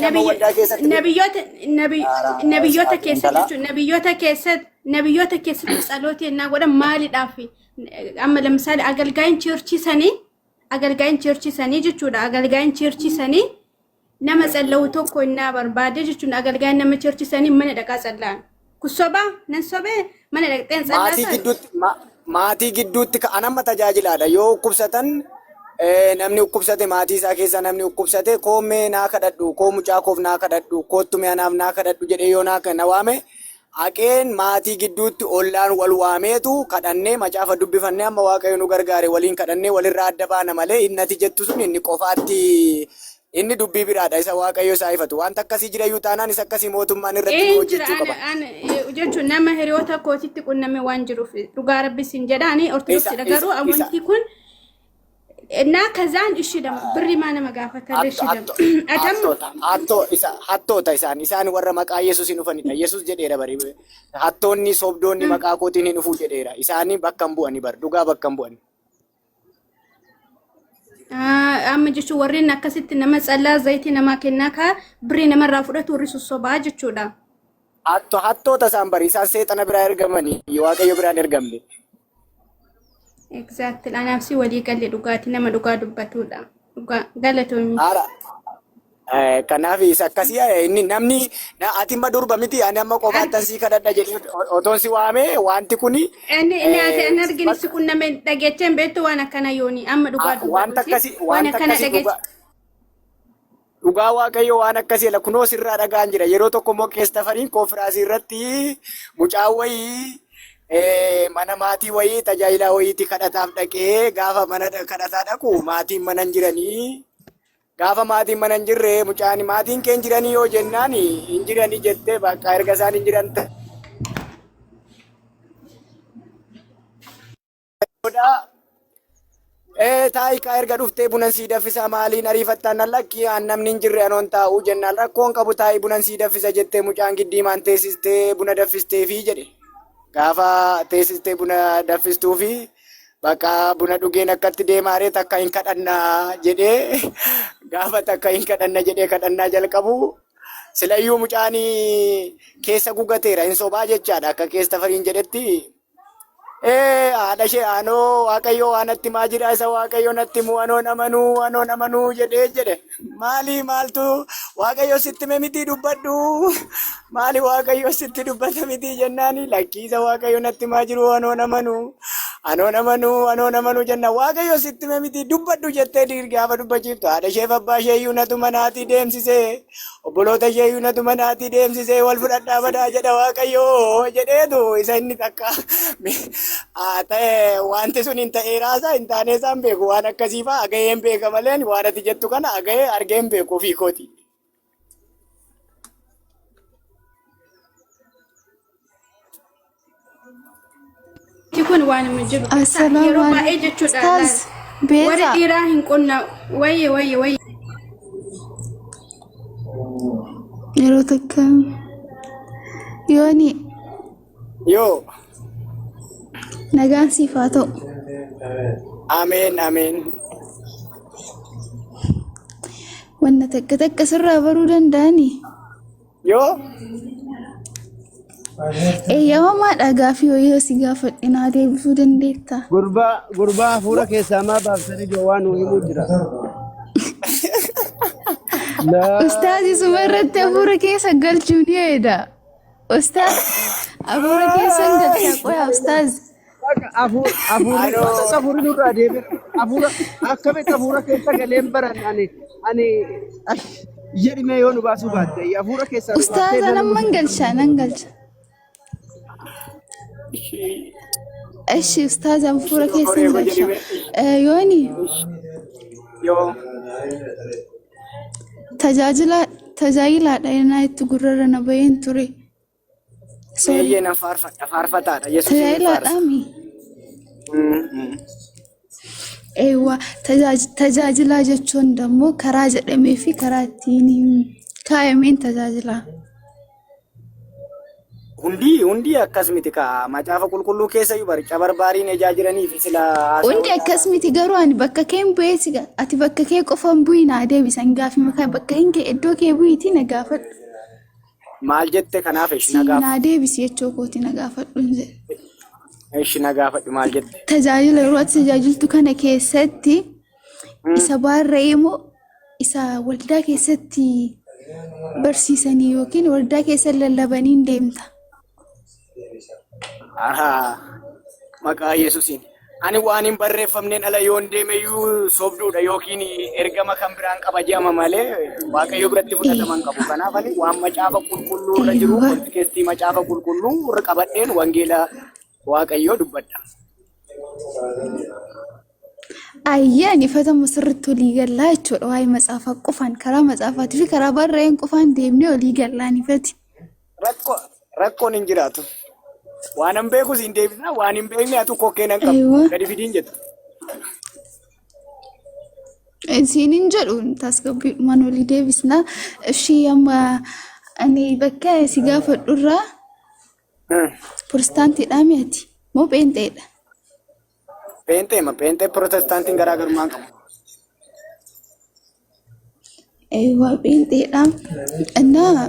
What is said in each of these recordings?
Nama waldaa keessatti Nabiyyoota Haaraa nabiyyoota isaati keessatti intala. jechuun nabiyyoota keessatti nabiyyoota keessatti tsalootii ennaa godhan maaliidhaaf amma lamsaale agalgaayin churchii sanii agalgaayin churchii sanii jechuudha agalgaayin churchii sanii nama tsalla'u tokko innaa barbaade jechuun agalgaayin nama churchii sanii mana dhaqaa tsalla'an kun sobaa nan sobee mana dhaqxeen Maatii tsallaasan gidduutti maatii gidduutti an amma tajaajilaadha. Yoo dhukkubsatan namni dhukkubsate maatii isaa keessaa namni dhukkubsate koo mee naa kadhadhu koo mucaa koof naa kadhadhu koottu mee anaaf naa kadhadhu jedhee yoo naa na waame haqeen maatii gidduutti ollaan wal waameetu kadhannee macaafa dubbifannee amma Waaqayyo nu gargaare waliin kadhannee walirraa adda baana malee inni ati jettu sun inni qofaatti inni dubbii biraadha isa Waaqayyo isaa ifatu. Wanta akkasii jirayyuu taanaan isa akkasii mootummaan irratti nu Een jira hojjechuu ana qaba. ana jechuun nama hiriyoota kootitti qunname waan jiruuf dhugaa rabbi sin jedha ani Isa ortodoksiidha isa garuu isa amantii kun naa kazaan ishii dama birri maa nama gaafatallee ishii dama atam hattoota hattoo isa hattoota isaan isaan warra maqaa Yesuus hin dhufanidha. Yesuus jedheera bari hattoonni sobdoonni maqaa kootiin hin dhufuu jedheera. Isaanii bakka hin bu'ani bar dhugaa bakka hin bu'ani. Amma jechuun warreen akkasitti nama tsallaa zayitii namaa kennaa kaa birrii namarraa fudhatu warri sossobaa jechuudha. Hattoota isaan bari isaan seexana biraa ergamanii Waaqayyo biraan ergamne. Exactly. Anaaf si walii galle dhugaatii nama dhugaa dubbatudha. Dhugaa galatoomi. Haara. Kanaaf isa akkasii inni namni ati amma durba miti ani amma qofaattan sii kadhadha jedhee otoon si waame wanti kuni Inni inni ati an argine si qunname dhageechee hin beektu waan akkana yooni amma dhugaa wanta dubbadhuuti akkasii waan wanta akkana akkasii dhageeche. dhugaa dhugaa Waaqayyo waan akkasii la kunoo sirraa dhagaan jira yeroo tokko immoo keessafariin koonfiraasii irratti mucaan wayii mana maatii wayii tajaajilaa wayiitti kadhataaf dhaqee gaafa mana kadhataa dhaqu maatiin mana hin jiranii gaafa maatiin mana hin jirre mucaan maatiin kee hin jiranii yoo jennaan hin jiranii jettee bakka erga isaan hin jiran ta'uudha. Taayikaa erga dhuftee bunan sii daffisa maaliin ariifattaan nan lakki aan namni hin jirre anoon taa'uu jennaan rakkoon qabu taayi bunan sii daffisa jettee mucaan giddiimaan teessistee buna daffisteefii jedhe. Gaafa teessistee buna daffistuufi bakka buna dhugeen akkatti deemaaree takka hin kadhannaa jedhee gaafa takka hin kadhanna jedhee kadhannaa jalqabu silayyuu mucaan keessa gugateera hin sobaa jechaadha akka keessa fariin jedhetti. Haadha ishee anoo Waaqayyo waan natti himaa jira isa Waaqayyo natti himu anoon amanuu anoon amanuu jedhee jedhe. Maali maaltu Waaqayyo sitti hime mitii dubbadhu maali Waaqayyo sitti dubbata mitii jennaani lakkii isa Waaqayyo natti himaa jiru anoon amanuu anoon amanuu anoon amanuu jenna Waaqayyo sitti hime mitii dubbadhu jettee gaafa dubbachiiftu haadha isheef abbaa ishee iyyuu natu manaatii deemsisee Obboloota ishee iyyuu natu manaatii deemsisee wal fudhadhaa badaa jedha Waaqayyo jedheetu isa inni takka ta'e wanti sun hin ta'eeraasaa hin taaneesaa hin beeku waan akkasii fa'aa agahee hin beeka malee waan ati jettu kana agahee argee hin beeku ofii kooti. Kun waanuma jiru keessaa Assalaamu yeroo baay'ee alaikum. jechuudha Ustaaz laal. Warri Beeza dhiiraa hin qonna wayye wayye wayye. yeroo takka yooni Yoo nagaan siif haa ta'u. ameen ameen. Wanna takka takka sirraa baruu danda'anii? Yoo Eeyyamamaadha gaafii wayii yoo si gaafadhe naa deebisuu dandeettaa? Gurbaa gurbaa hafuura keessaa maa baaftanii jiru waan nuu himuu jira. Laa Ustaazi suma irratti hafuura keessa galchuu ni heeda. Ustaaz hafuura keessa hin galchaa qoyaa ustaaz. Bakka hafuurri anoo bakka hafuurri nurraa deebi'e hafuura akkamitti hafuura keessa galeen baran ani ani ash jedhimee yoo nu baasuu baatte hafuura keessaa nu baaftee Ustaaza nama namman galcha nan galcha. Ishi ustaaza hafuura keessa horee hin koo galcha. jedhime Yooni yoo tajaajila tajaajilaadha innaa itti gurrarra na baheen ture. Sorry. eeyyee nan faarfadha faarfataadha Yesuusin hin faarsa. Tajaajilaadhaami. Mm. Eewwa tajaajilaa jechuun dammoo karaa jedhamee fi karaa ittiin kaayameen tajaajila. Hundi akkas miti kaa macaafa qulqulluu keessa iyyuu baricha barbaariin ejaa jiranii fi sila Hundi akkas miti garuu ani bakka kee hin bu'ee si ati bakka kee qofa hin bu'ii naa deebisan gaaffii makaa bakka hin kee iddoo kee bu'iitii na gaafadhu. Maal jette kanaaf ishi na Si gaafadhu. naa deebisi jechuu kooti na gaafadhu hin jedhe. Ishi na gaafadhu maal jette? Tajaajila yeroo ati tajaajiltu kana keessatti isa baarra'ee moo isa waldaa keessatti barsiisanii yookiin waldaa keessa lallabaniin deemta? Ahaa, maqaa Yesuusiin. Ani waan hin barreeffamneen ala yoon deeme iyyuu sobduudha yookiin ergama kan biraan qaba jedhama malee Waaqayyo biratti fudhatama hin qabu. Kanaaf ani waan macaafa qulqulluu irra jiru kontekestii macaafa qulqulluu irra qabadheen wangeela Waaqayyoo dubbadha. Ayyaan ifatamu sirriitti olii gallaa jechuudha. Waa'ee matsaafaa qofaan karaa matsaafaatii fi karaa barreeen qofaan deemnee olii gallaan ifati. Rakkoon hin jiraatu. Waan hin beeku siin deebisa, waan hin beekne atu kokkee nan qabu. Aywa. Gadi fidiin jetta. Isiin hin jedhu tasgabbiidhumaan olii deebisna. Ishii amma ani bakka si gaafadhurraa Pirotestaantiidhaa mi ati? Moo pheenxeedha? Pheenxeema, pheenxee protestaantiin garaagarummaa hin qabu. Eewwa pheenxeedha. Innaa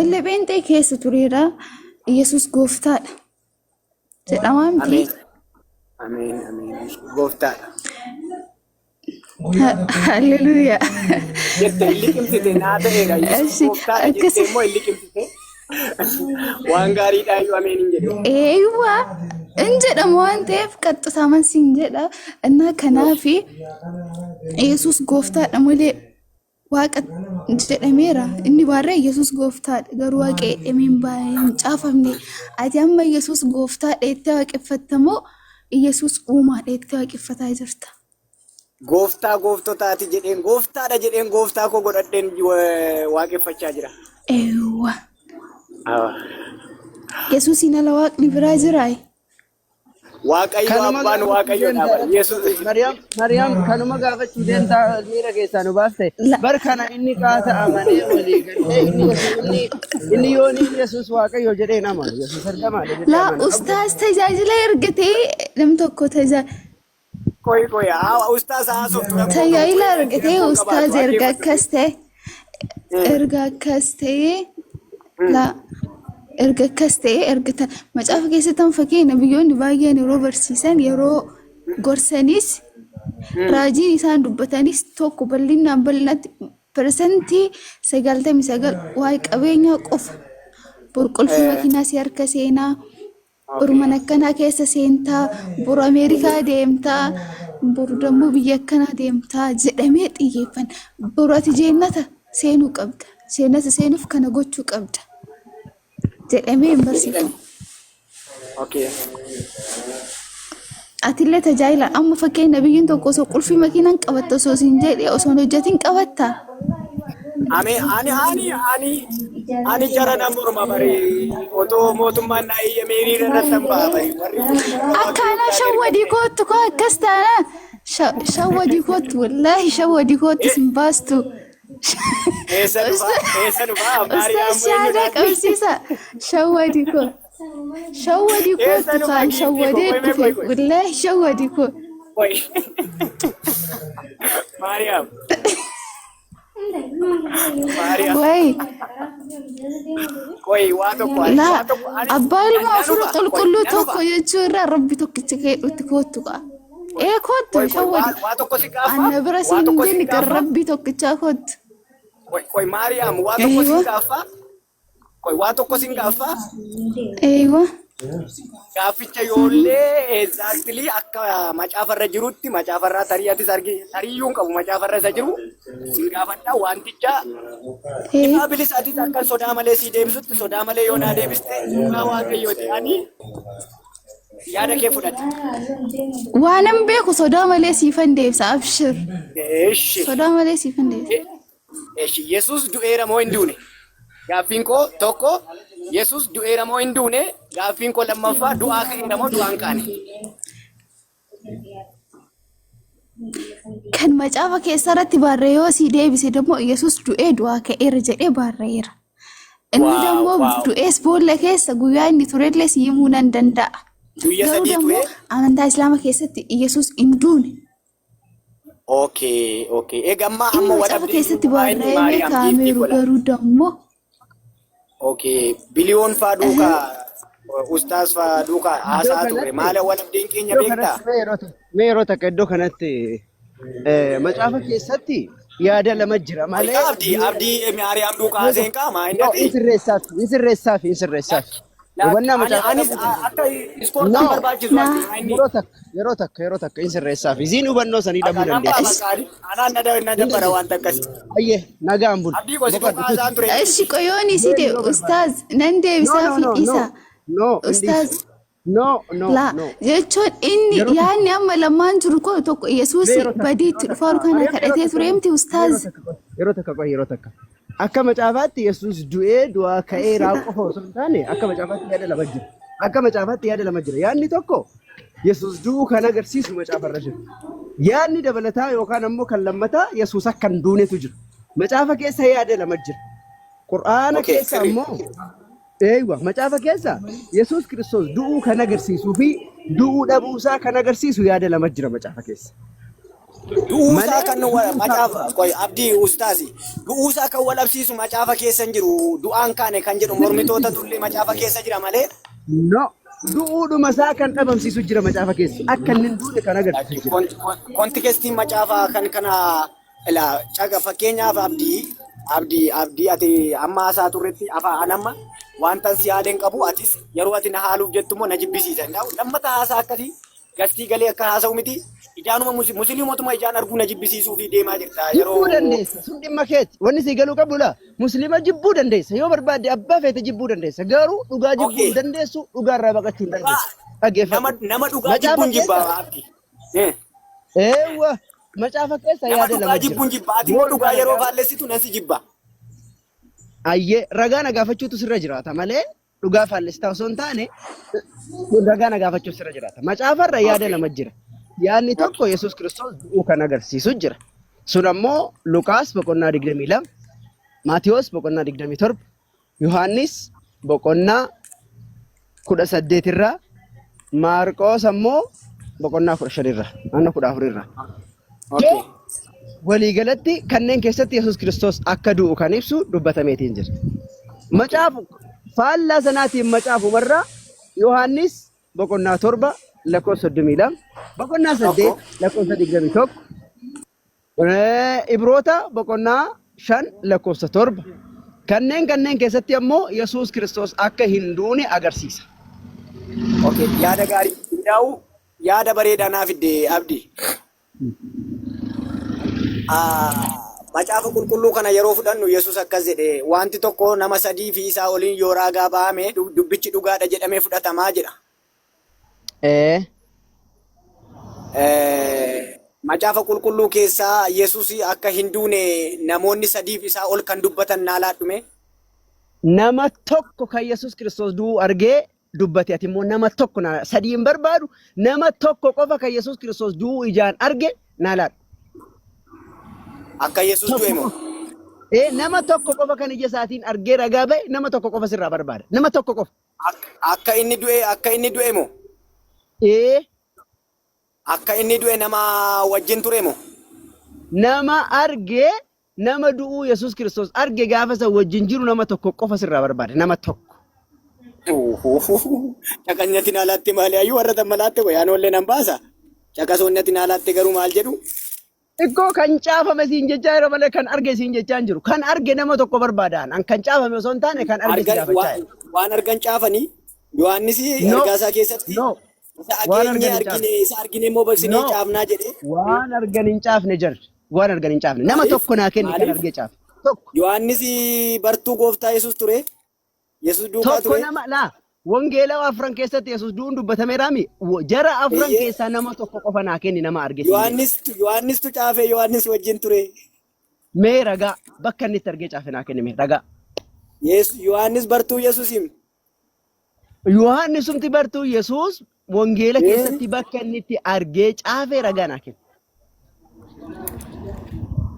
illee pheenxee keessa tureera. Yesuus gooftaadha. Jedhamaa miti. Ameen. Ameen, ameen. Gooftaadha. Halleluuyaa. Jette hin liqimsite naa ta'eera. Yesuus Eshi, gooftaadha akkas jette immoo hin liqimsite. Waan gaariidhaa iyyuu ameen hin jedhu. Eewwa in jedhama waan ta'eef qaxxisaaman siin jedha. Innaa kanaafi Yesuus gooftaadha malee Waaqa jedhameera. Inni baarree Yesuus gooftaadha. Garuu waaqa jedhamee hin hin caafamne. Ati amma Yesuus gooftaadha jettee waaqeffatta moo Yesuus uumaadha jettee waaqeffataa jirta? Gooftaa gooftotaati jedheen gooftaadha jedheen gooftaa koo godhadheen waaqeffachaa jira. Eewwa. Yesuusiin ala waaqni biraa jiraa? Waaqayyo Kanuma abbaan gaafachuu Waaqayyo deemtaa dhaaba. Yesuus Mariyaam Mariyaam kanuma gaafachuu deemtaa miira keessaa nu baaste. La Bar kana inni qaata amanee walii galtee inni Yesuus inni inni yoonii Yesuus Waaqayyo jedhee hin amanu. Yesuus ergamaadha jedhee la amana. Qabu. ustaaz tajaajila ergatee nam tokko taja Qoy qoy haa ustaas haasoftu rakkoo qabu. tajaajila Qoy argatee rakkoon ustaaz qabaatu erga dhaggeeffatu. akkas ta'e erga akkas ta'e la erga akkas ta'e erga macaafa keessatti amma fakkeenya biyyoonni baay'een yeroo barsiisan yeroo gorsanis raajiin isaan dubbatanis tokko bal'inaan bal'inatti 99% waa'ee qabeenyaa qofa. Borqolfii makiinaa si harka seenaa, boru mana akkanaa keessa seentaa, boru Ameerikaa deemtaa, boru dammoo biyya akkanaa deemtaa jedhamee xiyyeeffanna. Boru ati jeennata seenuu qabda. Jeennata seenuuf kana gochuu qabda jedhamee hin barsiifamu. Okay. Atillee tajaajila amma fakkeenya nabiyyiin tokko osoo qulfii makiinaan qabatta osoo siin jedhee osoo hin hojjetin qabatta. Ani ani ani ani ani jara nan morma bari otoo mootummaan na eeyyamee hiriira irratti hin ba'a bari warri kun Akkaanaa shawwadii koottu koo akkas taanaan shawwadii koottu wallaahi shawwadii koottu sin baastu. Eessa dhufa eessa dhufa Ustaaz Maariyaam shaadaa eenyudhaati qabsiisa shawwadii koo. Shawwadii eessa koottu dhufa kaan giiftii koo shawwadee qoy mee dhufe qoy qoy wallaahi shawwadii koo. qoy Maariyaam Maariyaam Wayi qoy waa tokko ani laa waa tokko ani abbaa ilma nan afur dhufa qoy qulqulluu nan tokko dhufa jechuu irraa rabbi tokkicha keedhutti koottu qa'a. Ee koottu qoy qoy waa shawwadi. waa tokko si gaafa Anna bira waa siin hin tokko si jenne kan gaafa rabbii tokkichaa koottu. qoy qoy Maariyaam waa tokko si Eeywa gaafa qoy waa tokko sin gaafa eeywa. Gaafficha yoollee exactly akka macaafarra jirutti macaafarraa tarii atis argi tariiyyuu hin qabu macaafarra isa jiru sin gaafadha wanticha Ee ifaa bilisa atis akka sodaa malee sii deebisutti sodaa malee yoo naa deebiste dhugaa waaqayyooti ani yaada kee fudhadha. waanan beeku sodaa malee siifan deebisa abshir. Eshi Sodaa malee siifan deebisa. Eshi Yesuus du'eera moo hin duune? Gaaffiin koo tokko Yesuus du'eera moo hin duune? Gaaffiin koo lammaffaa du'aa ka'eera moo du'aa hin kaane? Kan macaafa keessa irratti barreessee yoo sii deebise immoo Yesuus du'ee du'aa ka'eera jedhee barreera. Inni Waaw dammoo waaw. du'ees boolla keessa guyyaa inni turellee si himuu nan danda'a. Guyya Garuu sadii dammoo ture. amantaa Islaama keessatti Yesuus hin duune. Okay okay. Egaa amma Inni amma macaafa wadhabdee keessatti jiru maa inni barreeffamee Maariyaam giiftii kaa'ameeru godha. garuu dammoo Okay. Biliyoon faa duukaa ustaas faa duukaa Iddoo haasaa turre. kanatti Maala walabdeen keenya iddoo beektaa? kanatti mee yeroo takka mee yeroo takka iddoo kanatti macaafa keessatti yaada lama jira malee Abdii abdii Maariyaam duukaa yeroo haaseen qaama no innati. in sirreessaaf in sirreessaaf in sirreessaaf hubannaa Ani macaafa anis dhabuu dandeenya. akka iskoortaan No barbaachisu naa ati inni. yeroo takka yeroo takka yeroo takka in sirreessaaf isiin hubannoo sanii dhabuu Akka nan dandeessi. ba'a bakka anaan na Hin dabbara dandeessi. waan akkasii. Ayyee nagaan bul Abdii gosi boqodhu duukaa tuti. haasaan ture. Ishi qoyoon isii Mee de yeroo barbaade. ustaaz nan No deebisaa no fi no no dhiisa. no hin Ustaaz dhiisu. No no laa no jechuun inni yeroo takka yaadni amma lamaan jiru kun tokko Yesuus mee yeroo takka badii yeroo itti takka dhufaaru kana Maariyaam yeroo kadhatee takka ture miti mee ustaaz. yeroo takka qoy yeroo takka qoy yeroo takka akka macaafaatti Yesuus du'ee du'aa ka'eeraa qofa osoo hin taane akka macaafaatti yaada lama jira akka macaafaatti yaada lama jira yaadni tokko Yesuus du'uu kan agarsiisu macaafarra jira yaadni dabalataa yookaan ammoo kan lammataa Yesuus akka hin duunetu jira macaafa keessa yaada lama jira Qur'aana Okay, keessa sirrii. ammoo eeywa macaafa keessa Yesuus Kiristoos du'uu kan agarsiisuu fi du'uu dhabuusaa kan agarsiisu yaada lama jira macaafa keessa. Du'uusaa Malee kan du'uusaa macaafa qoy abdii ustaasi du'uusaa kan wal dhabsiisu macaafa keessa hin jiru du'aan kaane kan jedhu mormitoota tullee macaafa keessa jira malee. No du'uudhuma isaa kan dhabamsiisu jira macaafa keessa akka inni hin duune kan agarsiisu jira. Kontikestiin macaafa kan kana ilaa caga fakkeenyaaf abdii abdii abdii ati amma haasaa turretti afaan amma wanta si haaleen qabu atis yeroo ati na haaluuf jettu immoo na jibbisiisa. Lammata haasaa akkasii gastii galee akka haasa'u miti ijaanuma musliimotuma ijaan arguu na jibbisiisuu fi deemaa jirta Jibbuu yeroo dandeessa sun dhimma keeti wanni sii galuu qabdu laa muslima jibbuu dandeessa yoo barbaadde abbaa feete jibbuu dandeessa garuu dhugaa jibbuu Okay. hin dandeessu dhugaarraa baqachuu hin Dhugaa dandeessu nama dhaggeeffadhu nama dhugaa macaafa jibbuun keessa jibba abdi. Eh. eewwa macaafa keessa Nama yaada dhugaa lama jira jibbuun jibba ati yoo immoo dhugaa dhugaa yeroo nagaa faallessitu nan si jibba. ayyee ragaa na gaafachuutu sirra jiraata malee dhugaa faallisitaa osoo hin taane ragaa na gaafachuutu sirra jiraata. Macaafarra yaada Okay. lama jira. Yaadni Okay. tokko Yesuus Kiristoos du'uu kan agarsiisu jira. Sun ammoo Luqaas boqonnaa 22, Maatiyoos boqonnaa 27, Yohaannis boqonnaa 18 irraa, Maarqoos ammoo boqonnaa 15 irraa, naannoo 14 irraa. Okay. Waliigalatti kanneen keessatti Yesuus Kiristoos akka du'u kan ibsu dubbatameetiin jira. Macaafu faallaa sanaatiin macaafumarraa Yohaannis boqonnaa 7 lakkoofsa 32, boqonnaa 8 Tokko. lakkoofsa 21, Ibroota boqonnaa 5 lakkoofsa 7 kanneen kanneen keessatti ammoo Yesuus Kiristoos akka hin duune agarsiisa. Okay. Yaada gaarii. Hundaa'u yaada bareedaa naa fidde Abdi. Macaafa qulqulluu kana yeroo fudhannu Yesuus akkas jedhe wanti tokko nama sadii fi isaa oliin yoo raagaa ba'ame dubbichi dhugaadha jedhamee fudhatamaa jedha. Macaafa qulqulluu keessaa Yesuus akka hin duune namoonni sadiif isaa ol kan dubbatan naa laadhume. Nama tokko kan Yesuus Kiristoos du'uu argee dubbate ati immoo nama tokko naa sadii hin barbaadu nama tokko qofa kan Yesuus Kiristoos du'uu ijaan arge naa laadhu. Akka Yesuus du'e Tokko moo? qofa. Nama tokko qofa kan ija isaatiin argee ragaa ba'e nama tokko qofa sirraa barbaada. Nama tokko qofa. Akka inni du'e akka inni du'e moo? Ee Akka inni du'e nama wajjin ture moo? Nama argee nama du'uu Yesuus Kiristoos arge gaafa san wajjin jiru nama tokko qofa sirraa barbaada. Nama tokko. Caqasni naa laatte maali? Ayyuu warra tamma laatte qoyaan oollee nan baasa. Caqasoonni ati naa laatte garuu maal jedhu? Xiqqoo kan caafame siin jechaa jira malee kan arge siin jechaa hin jiru. Kan arge nama tokko barbaadaan. An kan caafame osoo hin taane kan arge si Argan gaafachaa jira. waan argan caafanii Yohaannis No. ergaa isaa keessatti No. isa Waan ageenye argan hin caafne. argine isa argine immoo baqsinee No. caafnaa jedhe. Waan argan hin caafne jarri. Waan argan hin caafne. Nama Maaliif? tokko naa kenni kan Maaliif? argee caafe. Tokko. Yohaannis bartuu gooftaa Yesuus ture. Yesuus duukaa Tokko ture. nama laa wangeela afran keessatti Yesuus du'uun dubbatameeraami. Jara afran Eeyyee. keessaa nama tokko qofa naa kenni nama arge siin jedhe. Yohaannis Yohaannistu caafee Yohaannis wajjin ture. Mee ragaa bakka inni itti argee caafe naa kenni mee ragaa. Yohaannis bartuu Yesuusiim. Yohaannisumti bartuu Yesuus wangeela keessatti bakka inni itti argee caafee ragaa naa kenni.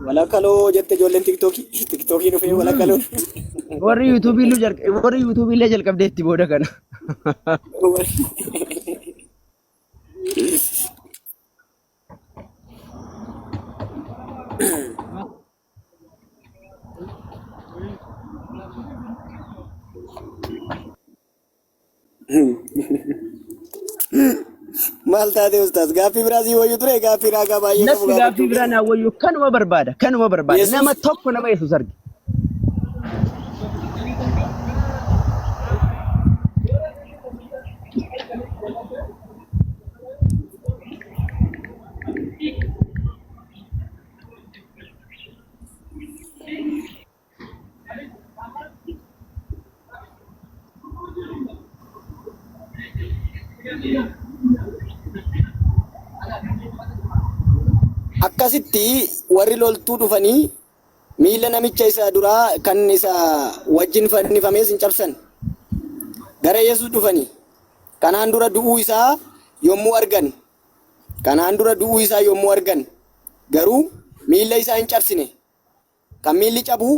Walakaloo jette ijoolleen tiktookii. Tiktookii dhufee walakaloon. Warri yuutuubii illee warri yuutuubii illee jalqabdee itti booda kana. Maal taate ustaas? Gaaffii biraa sii wayyu ture gaaffii raagaa baay'ee qabu Natti gaaffii gaafachuu biraa naa wayyu kanuma barbaada kanuma barbaada Yesuus nama tokko nama Yesuus arge. Akkasitti warri loltuu dhufanii miila namicha isa duraa kan isa wajjin fannifamees hin cabsan. Gara Yesuus dhufanii kanaan dura du'uu isaa yommuu argan kanaan dura du'uu isaa yommuu argan garuu miila isaa hin cabsine. Kan miilli cabu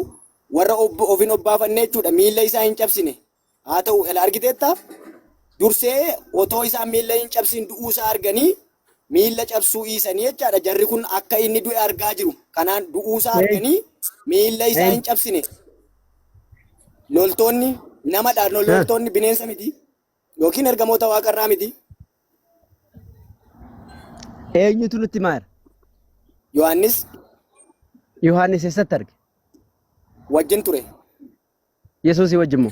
warra of hin obbaafanne jechuudha. Miilla isaa hin cabsine. Haa ta'u ela argiteetta dursee otoo isaan miilla hin cabsin du'uu isaa arganii miilla cabsuu dhiisanii jechaadha. Jarri kun akka inni du'e argaa jiru. Kanaan du'uu isaa arganii miilla isaa hin cabsine. Loltoonni namadha. Loltoonni bineensa miti. Yookiin ergamoota waaqarraa miti. Eenyutu nutti maara? Yohaannis Yohaannis eessatti arge? wajjin ture. Yesuusii wajjin moo?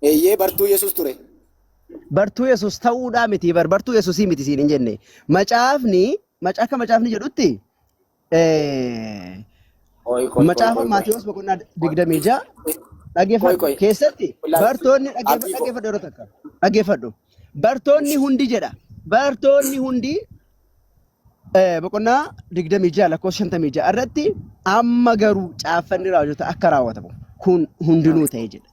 Eeyyee bartuu Yesuus ture. Bartuu Yesuus ta'uudhaa miti bar bartuu Yesuusii miti siin hin jenne. Macaafni akka macaafni jedhutti Qoy qoy qoy macaafa qoy qoy. Maatewos boqonnaa 26 Qoy dhaggeeffadhu qoy. keessatti bartoonni Abdii koo. dhaggeeffadhu yeroo takka dhaggeeffadhu bartoonni hundi jedha bartoonni hundi boqonnaa 26 lakkoofsa 56 irratti amma garuu caaffanni raajota akka raawwatamu kun hundinuu ta'e jedha.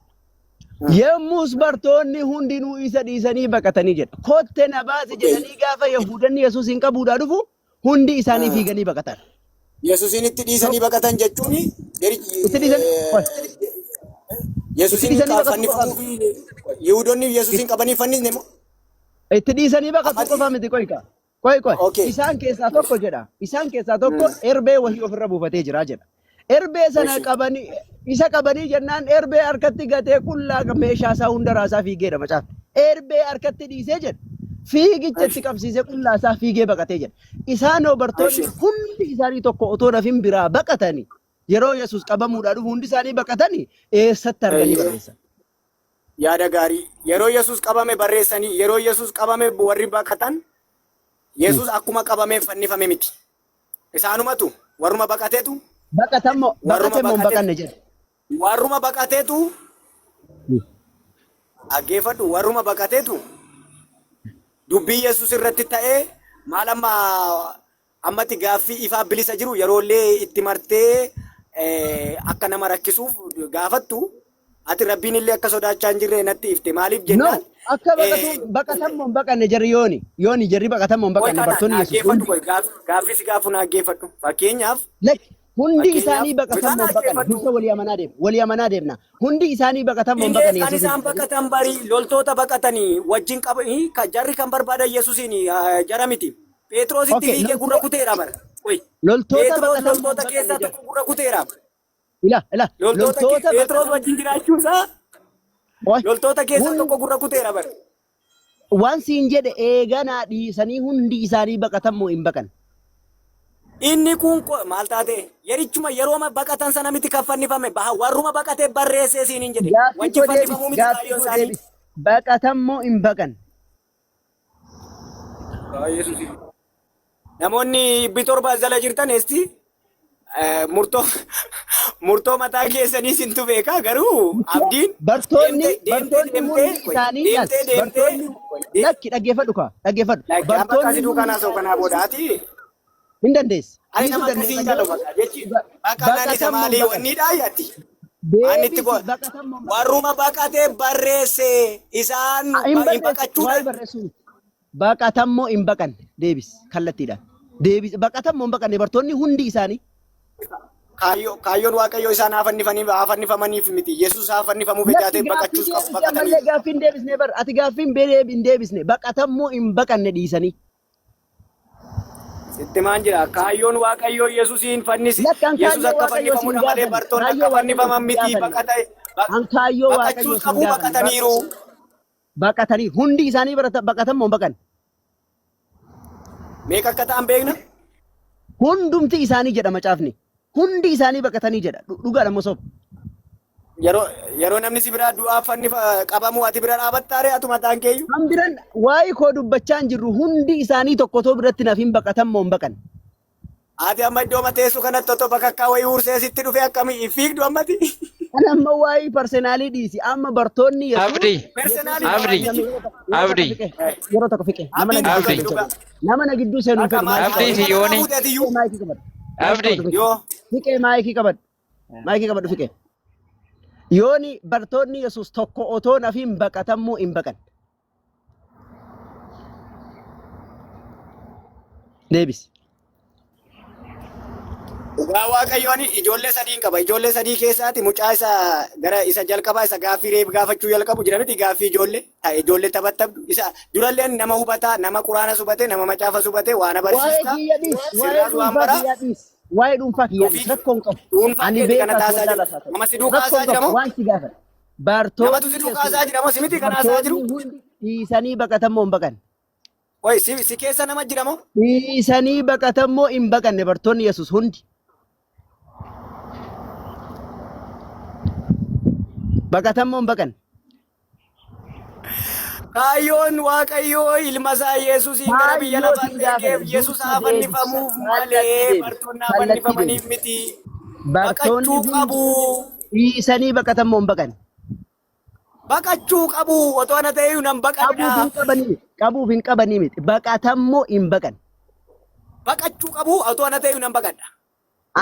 Yommus bartoonni hundinuu isa dhiisanii baqatanii jedha. Kotte na baasi jedhanii gaafa Yahudanni Yesuusin qabuudhaa dhufu hundi isaanii fiiganii baqatan. Yesuusin itti dhiisanii baqatan jechuun Itti dhiisanii Yesuusin Itti dhiisanii baqatuu fannifamuu fi Yihudoonni Yesuusin qabanii fannisne moo? Itti dhiisanii baqatuu Amati qofa miti qoy kaa. Qoy qoy. Okay. Isaan keessaa tokko jedha. Isaan keessaa tokko erbee wahii ofirra buufatee jira jedha. Erbee sana Eshi. qabanii isa qabanii jennaan erbee harkatti gatee qullaa meeshaa isaa hunda raasaa fiigeedha macaafni. Erbee harkatti dhiisee jedha. Fiigicha itti Eshi. qabsiisee qullaa isaa fiigee baqatee jedha. Isaanoo bartoonni Eshi. hundi isaanii tokko otoo nafin biraa baqatanii yeroo Yesuus qabamuudhaa dhufu hundi isaanii baqatanii eessatti arganii Eeyyee. barreessan? Yaada gaarii. Yeroo Yesuus qabame barreessanii yeroo Yesuus qabame warri baqatan Yesuus akkuma qabamee fannifame miti. Isaanumatu warruma baqateetu Baqatammoo warruma baqate moo hin baqateetu baqanne jedhe. warruma baqateetu dhaggeeffadhu warruma baqateetu dubbii Yesuus irratti ta'ee maal amma ammatti gaaffii ifaa bilisa jiru yeroollee itti martee akka nama rakkisuuf gaafattu ati rabbiin illee akka sodaachaa hin jirre natti ifte maaliif No, jennaan akka baqatu baqatan moo hin baqanne jarri yooni. Yooni jarri baqatan moo hin qoy baqanne kana bartoonni Yesuus dhaggeeffadhu hundi. qoy gaaffii si gaafu dhaggeeffadhu fakkeenyaaf Lakki hundi fakkeenyaaf isaanii baqatan bitaa moo hin baqanne dhaggeeffadhu dursa walii amanaa deemna. Walii amanaa deemna. Hundi isaanii baqatan moo hin Illee baqanne kan Yesuus isaan hin baqatan barii loltoota baqatanii wajjin qabanii jarri kan barbaadan Yesuusiin jara miti. Phexrositti Okay, fiigee gurra kuteera bara. Qoy. loltoota Phexros baqatan moo hin loltoota baqanne keessaa jara. tokko gurra kuteera. Ila ila Loltoota loltoota Phexros baqatan wajjin jiraachuu isaa Oi, loltoota keessaa hundi tokko gurra kuteera bara. waan siin jedhe eeganaa dhiisanii hundi isaanii baqatan moo hin baqan. Inni kun maal taate yerichuma yerooma baqatan sana miti kan fannifame baha warruma baqatee barreessee siin hin jedhe Gaaffii wajjin koo deebisi fannifamuu miti gaaffii kaayyoon koo isaanii. deebisi. Baqatan moo hin baqan. Namoonni 700 jala jirtan eesti murtoo murtoo mataa keessanii sintu beekaa garuu abdiin Bartoonni deemtee deemtee bartoonni deemtee hundi isaanii laal deemtee deemtee bartoonni lakki dhaggeeffadhu kaa dhaggeeffadhu lakki amma bartoonni akkasii hundi duukaa naasoo kanaa isaanii booda ati hin dandeessa ani dhiisuu nama akkasii dandeessa hin jaallu garuu bakka jechi baqannaan isa baqatan moo hin maalii baqan wanni dhaayatti ani itti deebisi go baqatan moo hin baqan warruma baqatee barreesse isaan hin hin barreessu baqachuudha waa'ee barreessuu miti baqatan moo hin baqanne deebis kallattiidhaan deebis baqatan moo hin baqanne bartoonni hundi isaanii. Kaayyoon Waaqayyoo isaan haa fannifaniif haa fannifamaniif miti. Yesuus haa fannifamuuf Lakki ejaatee gaaffii baqachuus qabu deebisi ammallee baqataniiru. gaaffii hin deebisne bar ati gaaffii hin deebisne baqatammoo hin baqanne dhiisanii. Sitti maan jira kaayyoon Waaqayyoo Yesuusiin fannisi. Lakki an Yesuus kaayyoo akka Waaqayyoo si hin fannifamudha malee gaafanne. bartoonni akka Kaayyoo Waaqayyoo fannifaman si hin miti. gaafanne. An kaayyoo Waaqayyoo Baqachuus si hin qabu gaafanne. baqataniiru. Baqatanii hundi isaanii baqatan moo hin baqanne? Meeqa akka ta'an beekna? Hundumti isaanii jedha macaafni. Hundi isaanii baqatanii jedha. Dhugaadha moo soba? Yeroo namni si biraa du'aaf fannifa qabamu ati bira dhaabattaaree atu mataan keeyyu. Kan biran waa'ee koo dubbachaa hin jirru hundi isaanii tokko otoo biratti naaf hin baqatan moo hin baqan? Ati amma iddoo mateessu kanatti otoo bakakkaa wayii hursee sitti dhufee akkamii fiigdu ammati? Kan amma waa'ee personalii dhiisi. Amma bartoonni Yesuus Abdi, Personalii Abdi, yeroo Abdi, tokko fiqe yeroo tokko fiqe nama na Abdiin gidduu Abdi, seenu hin fedhu. Nama na gidduu seenu hin Akka fedhu. Maayikii Abdii qabadhu. fi Yooni. fuute atiyyuu. Fiqee maayikii qabadhu. Maayikii Abdi, qabadhu fiqe. Yoo Fiqee maayikii qabadhu. Maayikii qabadhu fiqe. Yooni bartoonni Yesuus tokko otoo nafiin baqatammoo hin baqan. Deebisi. Dhugaa Waaqayyoon ijoollee sadiin qaba. Ijoollee sadii keessaati mucaa isa gara isa jalqabaa isa gaaffii reef gaafachuu jalqabu jira miti gaaffii ijoollee. Ijoollee taphattabdu isa durallee nama hubataa nama quraana hubate nama macaafa hubate waan Waa'ee abarsiista. kiyya dhiis. Waa'ee Sirraas waan dhuunfaa baraa. kiyya dhiis. Waa'ee dhuunfaa kiyya dhiis. Ofii Rakkoo hin qabu. dhuunfaa Ani keeti kana beekaa taasaa wallaalaa jiru. isaa ta'e. Nama si duukaa Rakkoo haasaa hin jira qabu. moo? Waan si gaafadha. Namatu si Bartoonni duukaa Yesuus haasaa jira moo? Si miti kan haasaa jiru? bartoonni hundi dhiisanii baqatan moo hin baqan? Oi si keessa nama jira moo? Dhiisanii baqatan moo hin baqanne bartoonni Yesuus hundi? Baqatan moo hin baqanne? Kaayyoon Waaqayyoo ilma isaa Yesuusiin gara biyya Kaayyoo si lafaatti hin ergeef gaafanne. Yesuus Dursa haa deebisi. fannifamuuf Kallattii malee deebisi. bartoonni haa Kallattii fannifamaniif deebisi. miti. Bartoonni Baqachuu hundi qabu. dhiisanii baqatan moo hin baqanne? Baqachuu qabu. Otoo ana ta'eyyuu nan Qabuuf baqadha. hin qabanii miti. Qabuuf hin qabanii miti. Baqatan moo hin baqanne? Baqachuu qabu. Otoo ana ta'eyyuu nan baqadha.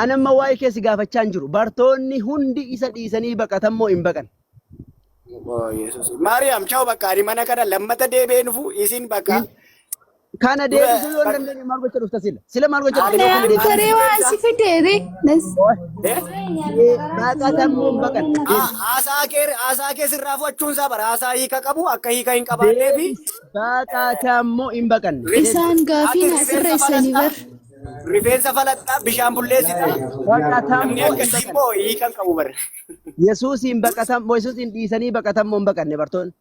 Ani amma waa'ee kee si gaafachaa hin jiru. Bartoonni hundi isa dhiisanii baqatan moo hin baqan? Oh, Yesuus. Maariyaam, chaaw bakka ani mana kana lammata deebi'ee dhufu isin bakka. Kana Dura deebisuu yoo hin dandeenye maal gocha dhufta sila? Sila maal gocha dhufta yoo kana Ana deebisuu? taree waan si fideere. Nas Eh? Baqatan moo hin baqan? Deebisi. Haasaa kee sirraa fudhachuun isaa bara haasaa hiika qabu akka hiika hin qabaannee fi Deebisi. Baqatan moo hin baqanne? Deebisi. Isaan gaaffii ati na rifeensa sirreessanii falaxaa bar. rifeensa falaxaa bishaan bulleessita. Baqatan Namni moo hin akkasii baqanne? immoo hiika hin qabu bara. Yesuusiin baqatan moo Yesuusiin dhiisanii baqatan moo hin baqanne bartoonni?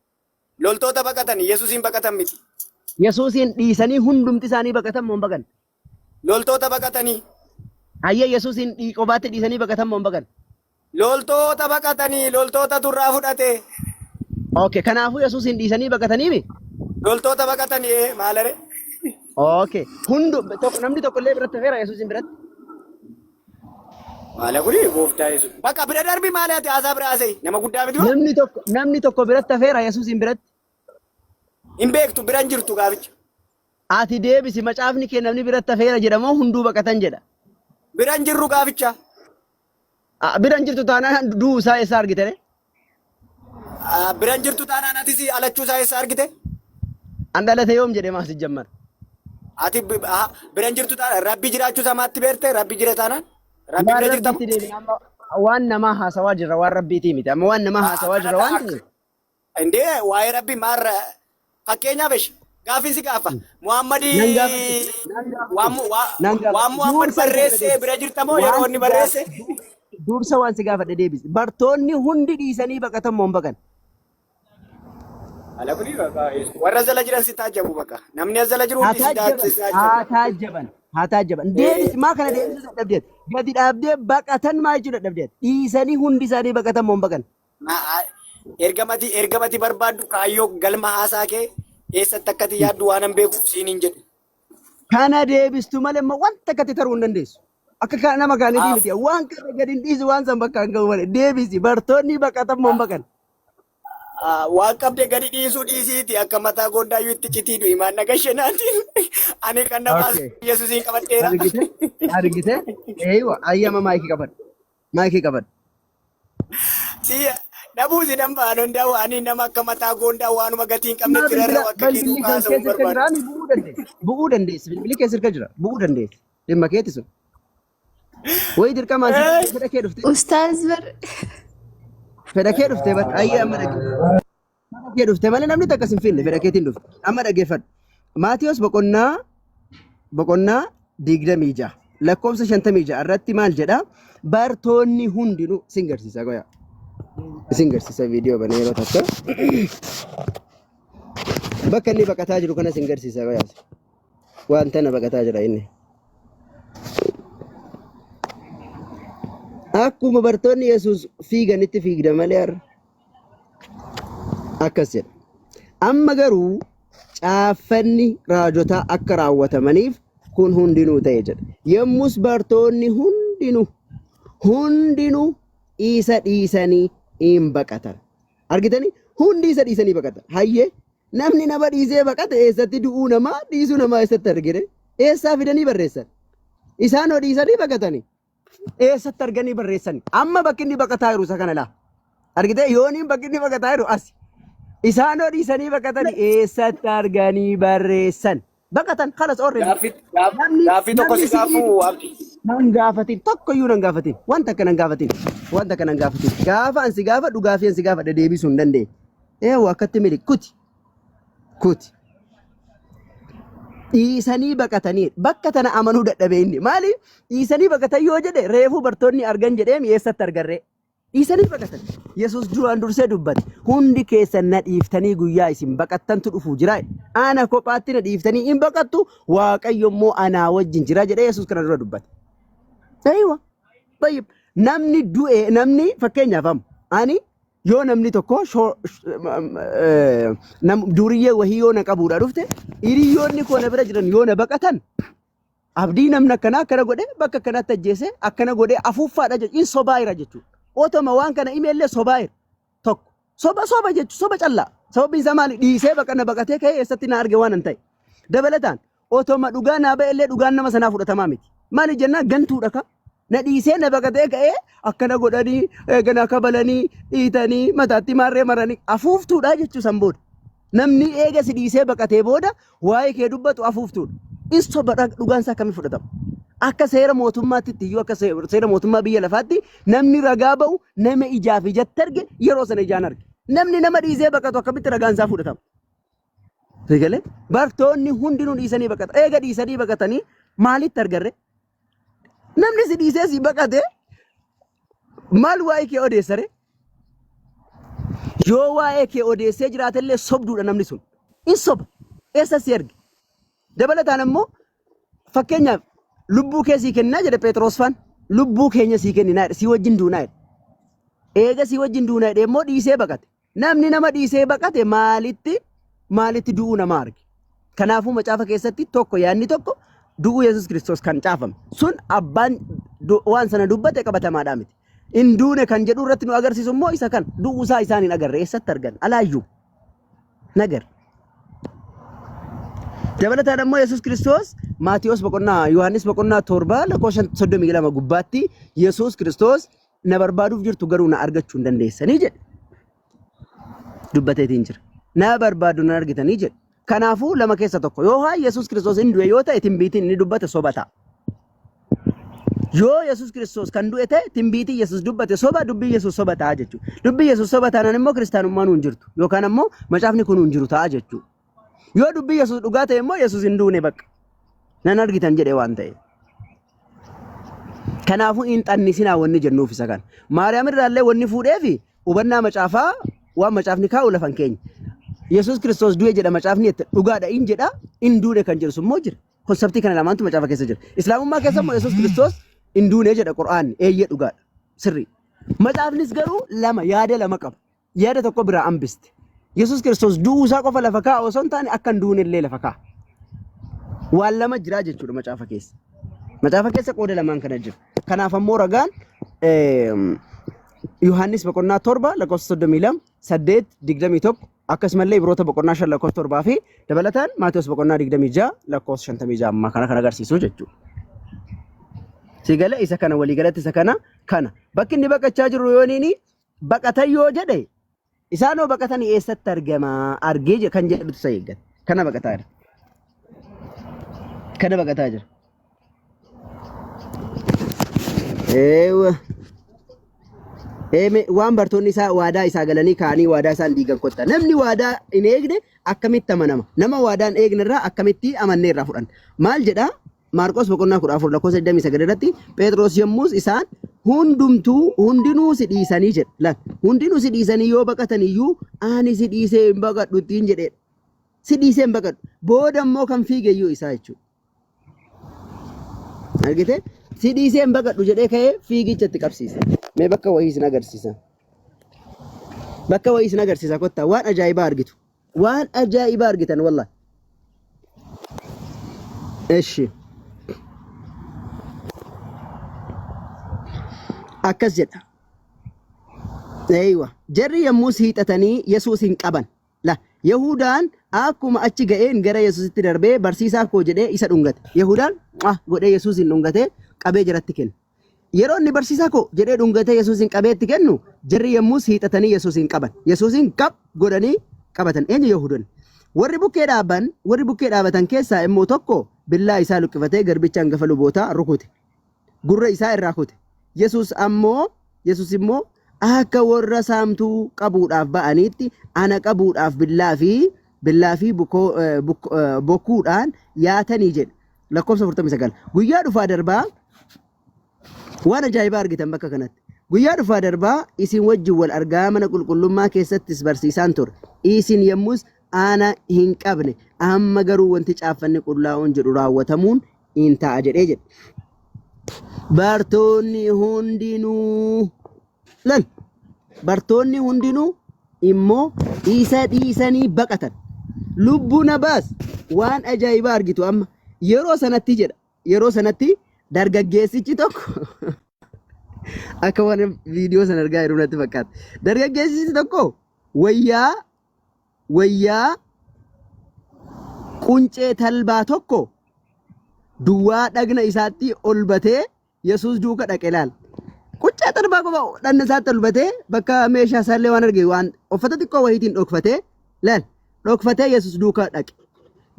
Loltoota baqatan Yesuusiin baqatan miti. Yesuusiin dhiisanii hundumti isaanii baqatan moo hin baqanne? Loltoota baqatanii. Hayyee Yesuusiin qobaatti dhiisanii baqatan moo hin baqanne? Loltoota baqatanii loltoota turraa fudhate. Okay, kanaafuu Yesuusiin dhiisanii baqatanii mi? Loltoota baqatanii maalare? Okay. Hundu tokko namni tokko illee biratti hafeera Yesuusiin biratti. Maala kuni gooftaa Yesuus. Bakka bira darbi maali ati haasaa bira haasa'e nama guddaa miti moo? Namni tokko biratti hafeera Yesuusiin biratti. Hin beektu bira hin jirtu gaaficha. Ati deebisi macaafni kee namni biratti hafeera jedha moo hunduu baqatan jedha. Bira hin jirru gaaficha. Ah, bira hin jirtu taanaan du'uu isaa eessa argite ree? Ah, bira hin jirtu taanaan atis alachuu isaa eessa argite? An dhalate yoom jedhee maas jammar. Ati bira hin jirtu taanaan rabbi jiraachuu isaa maatti beerte rabbi jira taanaan rabbi Waan bira jirtamu. rabbiitti deebina amma waan namaa haasawaa jirra waan rabbiitii miti amma waan namaa haasawaa jirra waan ta'eef. Indee waa'ee rabbi maarra fakkeenyaaf ishi gaaffiin si gaafa Muhammadi Nan gaafadhu. Nan waan gaafadhu. Nan waan gaafadhu. Muhammad Dursa barreessee deebisi. bira jirtamoo yeroo Waan inni si barreesse? gaafadhu. Dursa waan si gaafadhe deebisi. Bartoonni hundi dhiisanii baqatan moo hin baqan? Ala kuni warra jala jiran si taajjabu bakka namni as jala jiru Haa hundi si taajjaban. taajjabu. Haa taajjaban. Haa taajjaban. Deebisi maa kana deebisuu dadhabdeet. Gadi dhaabdee baqatan maa jechuu dadhabdeet. Dhiisanii hundi isaanii baqatan moo hin baqan? Ergamati barbaaddu kaayyoo galma haasaa kee eessatti akkati yaaddu waan hin beekuuf siin hin jedhu. Kana deebistu malee immoo wanta akkatti taruu hin dandeessu. Akka nama kaanitii miti. Waan kana gadi hin dhiisu waan san bakka hin ga'u malee. Deebisi bartoonni baqatan moo hin baqan? Waan qabde gadi dhiisuu dhiisiiti akka mataa gondaayyuu itti citiidhu himaan nagashenaatiin. Ani kan na baasu Yesuusiin qabadheera. Argite? Argite? Eeywa ayyama maayikii qabadhu. Maayikii qabadhu. Si dhabuu si nan ba'an hundaa ani nama akka mataa gondaa waanuma gatii hin Maa qabnetti bilbila rarra'u akka bilbilli kiisuu kan kaasa'u hin keessa harka barbaadu. jira bu'uu dandeessi. Bu'uu dandeessi. Bilbilli keessa harka jira. Bu'uu dandeessi. Dhimma keeti sun. Wayi dirqamaan si fedha kee dhufte. Ustaaz bar Fedha kee dhufte bar ayyee amma dhaggeeffadhu. Fedha kee dhufte malee namni takka sin finne fedha keetiin dhufte. Amma dhaggeeffadhu. Maatiyos boqonnaa 26 lakkoofsa 56 irratti maal jedha? Bartoonni hundinuu sin garsiisa goya. Isin garsiisa viidiyoo banee yeroo takka. Bakka inni baqataa jiru kana sin garsiisa goya. Waan tana baqataa jira inni. Akkuma bartoonni Yesuus fiiganitti fiigda malee har'a. Akkas jedha. Amma garuu caaffanni raajotaa akka raawwatamaniif kun hundinuu ta'e jedha. Yommus bartoonni hundinuu hundinuu isa dhiisanii in baqatan. Argitanii? Hundi isa dhiisanii baqatan. Hayyee namni nama dhiisee baqate eessatti du'uu namaa dhiisuu namaa eessatti argine? Eessaa fidanii barreessan? Isaan hoo dhiisanii baqatanii? Eessatti arganii barreessan? Amma bakki inni baqataa jiru isa kana laa. Argitee yooniin bakki inni baqataa jiru asi. Isaan hoo dhiisanii baqatanii eessatti arganii barreessan? Baqatan kalas already. Gaaffii Namni gaaffii tokko namni si si'ii gaafuu Abdi. nan gaafatin tokko iyyuu nan gaafatin wanta akka nan gaafatin wanta akka nan gaafatin gaafa ansi gaafa dhugaafii ansi gaafadhe deebisuu hin dandeenye. Eewwa akkatti mili kuti kuti dhiisanii baqatanii bakka tana amanuu dadhabe inni maali dhiisanii baqatan yoo jedhe reefuu bartoonni argan jedhee mi'eessatti argarree dhiisanii baqatan Yesuus duraan dursee dubbate hundi keessan na dhiiftanii guyyaa isin baqattantu dhufuu jira ana kophaatti na dhiiftanii hin baqattu Waaqayyo immoo anaa wajjin jira jedhee Yesuus kana dura dubbate. Aywa. Tayyib. Namni du'e namni fakkeenyaaf amma ani yoo namni tokko duriyyee wahii yoo na qabuudha dhufte hiriyoonni koo na bira jiran yoo na baqatan abdii namni akkanaa akkana godhe bakka akkanaatti ajjeese akkana godhe afuuffaadha jechuun in sobaa jira jechuudha. Otoma waan kana imeellee sobaa jira tokko soba soba jechuudha soba callaa sababiin isaa maali dhiisee baqana baqatee ka'ee eessatti na arge waan hin ta'e dabalataan Otoma dhugaa naa ba'ellee dhugaan nama sanaa fudhatamaa miti. Maali jennaan gantuudha ka. Na dhiisee na baqatee ka'ee akkana godhanii eegana kabalanii dhiitanii mataatti maarree maranii afuuftuudha jechuu san booda. Namni eega si dhiisee baqatee booda waa'ee kee dubbatu afuuftuudha. In soba dhugaan isaa akkamii fudhatama? Akka seera mootummaatti iyyuu akka seera mootummaa biyya lafaatti namni ragaa ba'u nama ijaaf ijatti arge yeroo sana ijaan arge. Namni nama dhiisee baqatu akkamitti ragaan isaa fudhatama? Eegale bartoonni hundinuu dhiisanii baqatan. Eega dhiisanii baqatanii maalitti argarre? Namni si dhiisee si baqate maal waa'ee kee odeessare? Yoo waa'ee kee odeessee jiraatellee sobduudha namni sun. In soba. Eessa si erge? Dabalataan ammoo fakkeenyaaf lubbuu kee sii kennaa jedhe Phexros faan. Lubbuu keenya sii kenninaa jedhe sii wajjin duunaa jedhe. Eega sii wajjin duunaa jedhe immoo dhiisee baqate. Namni nama dhiisee baqate maalitti maalitti du'uu nama arge. Kanaafuu macaafa keessatti tokko yaadni tokko du'uu Yesuus Kiristoos kan caafame sun abbaan waan sana dubbate qabatamaadhaa miti. In duune kan jedhu irratti nu agarsiisu immoo isa kan du'uu isaa isaan hin agarre eessatti argan alaayyuu nagar. Dabalataan ammoo Yesuus Kiristoos Maatiyos boqonnaa Yohaannis boqonnaa 7 lakkoofsa 32 gubbaatti Yesuus Kiristoos na barbaaduuf jirtu garuu na argachuu hin dandeessanii jedhe. Dubbateetiin jira. Na barbaadu na argitanii jedhe. Kanaafuu lama keessa tokko yoo haa Yesuus Kiristoos hin du'e yoo ta'e timbiitiin inni dubbate soba ta'a. Yoo Yesuus Kiristoos kan du'e ta'e timbiitiin Yesuus dubbate soba dubbiin Yesuus soba ta'a jechuudha. Dubbiin Yesuus soba taanaan immoo kiristaanummaan hin jirtu yookaan ammoo macaafni kun hin jiru ta'a jechuudha. Yoo dubbii Yesuus dhugaa ta'e immoo Yesuus hin duune bakka. Nan argitan jedhe waan ta'eef. Kanaafuu hin xannisinaa wanni jennuuf isa kana. Maariyaam irraallee wanni fuudheefi hubannaa macaafaa waan macaafni kaa'u lafa hin keenye. Yesuus Kiristoos du'e jedha macaafni jette dhugaadha in jedha in duune kan jedhu sun immoo jira. Konseptii kana lamaantu macaafa keessa jira. Islaamummaa keessa immoo Yesuus Kiristoos in duune jedha Qur'aanni eeyyee dhugaadha. Sirrii. Macaafnis garuu lama yaada lama qaba. Yaada tokko biraa hambiste. Yesuus Kiristoos du'uu isaa qofa lafa kaa'a osoo hin taane akka hin duune illee lafa kaa'a. Waan lama jira jechuudha macaafa keessa. Macaafa keessa qooda lamaan kana jira. Kanaaf ammoo ragaan Yohaannis boqonnaa 7 lakkoofsa 32, 8, 21 akkasumallee Ibroota boqonnaa 5 lakkoofsa 7 fi dabalataan Maatewos boqonnaa 26 lakkoofsa 56 ammaa kana kan agarsiisu jechuudha. Sigala isa kana waliigalatti isa kana kana bakki inni baqachaa jiru yooniini baqatan yoo jedhe isaanoo baqatanii eessatti argama argee kan jedhutu isa eeggata. Kana baqataa jira. Kana baqataa jira. Eewwa. Eeme waan bartoonni isaa waadaa isaa galanii ka'anii waadaa isaan diigan kotta. Namni waadaa hin eegne akkamitti amanama? Nama waadaa hin eegne irraa akkamitti amannee irraa fudhanna? Maal jedha? Maarqos boqonnaa 14 lakkoofsa 29 irratti Phexros yommus isaan hundumtuu hundinuu si dhiisanii jedha. Laal hundinuu si dhiisanii yoo baqatan iyyuu ani si dhiisee hin baqadhu ittiin jedhee. Si dhiisee hin baqadhu. Booda immoo kan fiige iyyuu isaa jechuudha. Argite? Si dhiisee hin baqadhu jedhee ka'ee fiigicha itti qabsiise. Mee bakka wayii isin agarsiisa. Bakka wayii isin agarsiisa kottaa waan ajaa'ibaa argitu. Waan ajaa'ibaa argitan wallahi. Eshi. Akkas jedha. Eeywa. Jarri yommus hiixatanii Yesuus hin qaban. La, Yahudaan akkuma achi ga'een gara Yesuusitti darbee barsiisaa koo jedhee isa dhungate. Yahudaan ah godhee Yesuusin dhungatee qabee jaratti kenne. Yeroo inni barsiisaa koo jedhee dhungatee Yesuusin qabee itti kennu jarri yommus hiixatanii Yesuusin qaban. Yesuusin qab godhanii qabatan. Eenyu Yahudonni? Warri bukkee dhaaban, warri bukkee dhaabatan keessaa immoo tokko billaa isaa luqqifatee garbicha hangafa lubootaa rukute. Gurra isaa irraa kute. Yesuus ammoo Yesuus immoo akka warra saamtuu qabuudhaaf ba'aniitti ana qabuudhaaf billaa fi billaa fi bukoo, eh, buk- eh, bokkuudhaan yaatanii jedhe. Lakkoofsa 49. Guyyaa dhufaa darbaa waan ajaa'ibaa argitan bakka kanatti. Guyyaa dhufaa darbaa isin wajjin wal argaa mana qulqullummaa keessattis barsiisaan ture. Isin yommus ana hin qabne. Amma garuu wanti caaffanni qullaa'oon jedhu raawwatamuun in ta'a jedhee jedhe. Bartoonni hundinuu lal bartoonni hundinuu immoo isa dhiisanii baqatan. Lubbuu na baas waan ajaa'ibaa argitu amma yeroo sanatti jedha yeroo sanatti dargaggeessichi tokko akka waan viidiyoo sana argaa jiru natti fakkaata. Dargaggeessichi tokko wayyaa wayyaa quncee talbaa tokko duwwaa dhagna isaatti ol batee Yesuus duuka dhaqe laal. Quncee talbaa qofa dhagna isaatti ol batee bakka meeshaa isaallee waan arge waan uffata xiqqoo wayiitiin dhokfatee laal dhokfatee Yesuus duuka dhaqe.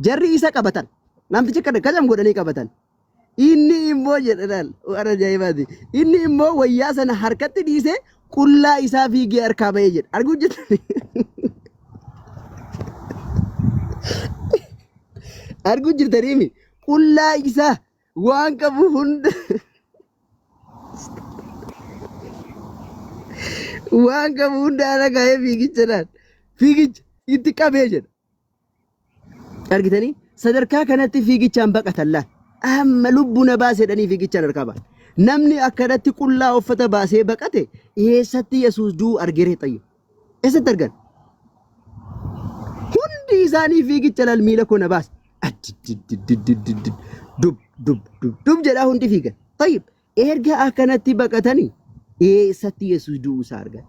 Jarri isa qabatan. Namtichi kana kajam godhanii qabatan. Inni immoo jedhe laal waan ajaa'ibaati. Inni immoo wayyaa sana harkatti dhiisee qullaa isaa fiigee harkaa ba'ee jedha. Arguu jirtanii? Arguu jirtaniimi? Qullaa isaa waan qabu hunda waan qabu hunda ala kaa'ee fiigicha laal. Fiigicha itti qabee jedha. Argitanii sadarkaa kanatti fiigichaan baqatan laal. Amma lubbuu na baase jedhanii fiigichaan harkaa ba'an. Namni akkanatti qullaa uffata baasee baqate eessatti Yesuus du'u argeree xayyo. Eessatti argan? Hundi isaanii fiigicha laal miila koo na baase. Addiddiddiddiddid dub dub dub dub jedhaa hundi fiigan. Tayyib erga akkanatti baqatanii eessatti Yesuus du'uu isaa argan?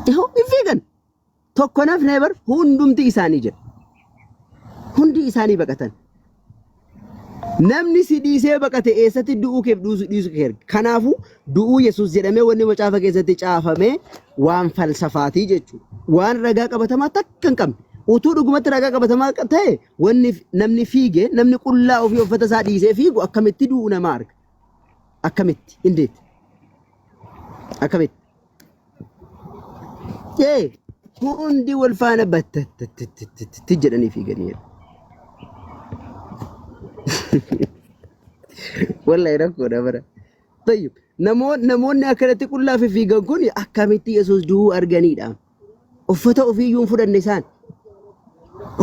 Hin fiigan. Tokko nafne bar hundumti isaanii jedha. Hundi isaanii baqatan. Namni si dhiisee baqate eessatti du'uu keef dhiisuu dhiisuu kee erga. Kanaafuu du'uu Yesuus jedhamee wanni macaafa keessatti caafame waan falsafaatii jechuudha. Waan ragaa qabatamaa takka hin qabne. Utuu dhugumatti ragaa qabatamaa ta'e wanni namni fiige namni qullaa ofii uffata isaa dhiisee fiigu akkamitti du'uu nama arga? Akkamitti? Indeet? Akkamitti? Ee hundi wal faana battattatti jedhanii fiiganiiru. Wallahi rakkoodha bara. Tayyib namoonni akkanatti qullaa fiigan kun akkamitti Yesuus du'uu arganiidha. Uffata ofiiyyuu hin fudhanne isaan.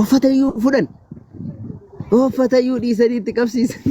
Uffata iyyuu hin fudhan. Uffata iyyuu dhiisanii itti qabsiisan.